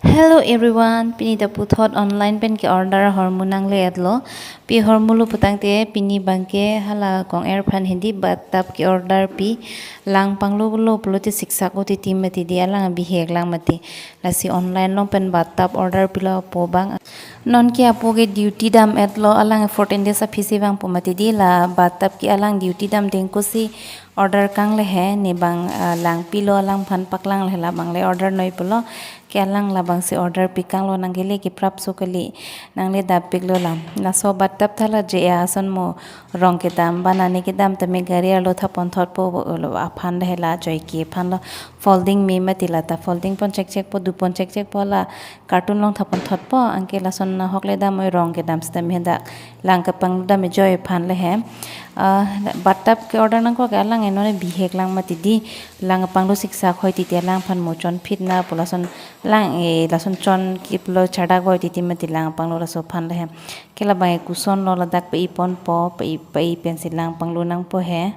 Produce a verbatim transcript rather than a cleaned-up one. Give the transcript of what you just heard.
Hello everyone, pini ta puthot online pen ke-order ahormu nangle-etlo. Pi ahormulo putangte pini abangke hala kong-er aphan hedi bathtub ke-order pi. Lang panglo lo pulote siksak-o titi mati di, alang bihek lang mati. Lasi online along pen bathtub order pilo apo abang. Nonke apo ke duty dam-etlo, alang fourteen days aphisi vangpo mati di, la bathtub ke alang duty dam dengkusi order kangle he, ne abang, ah, lang pilo alangphan paklang le, labang le order noi pulo, ke alang labangsi order pikanglo, nangkele ke prapso kali, nangle dap piklo lam. Laso bathtub thala je ason mo rong kedam, banane kedam tame gari arlo thapon thotpo lo aphan le, la joike aphan lo, folding me mati, lata folding pon chekchekpo, dupon chekchekpo, la carton along thapon thotpo, anke lason ahok le dam oi rong kedam sitame dak lang kepanglo dam ejoi aphan le he. Ah, bathtub ke-order nangkok ke alang enone bihek lang mati di, lang kepanglo siksak hoi titi, alangphan mo chonphit na pu lason lang, eh, lason chon kiplo chardak hoi titi mati lang panglo laso aphan le he. Ke labang e kuson lo, ladak pe-i ponpo, pe-i, pe-i pensi lang panglo nangpo he.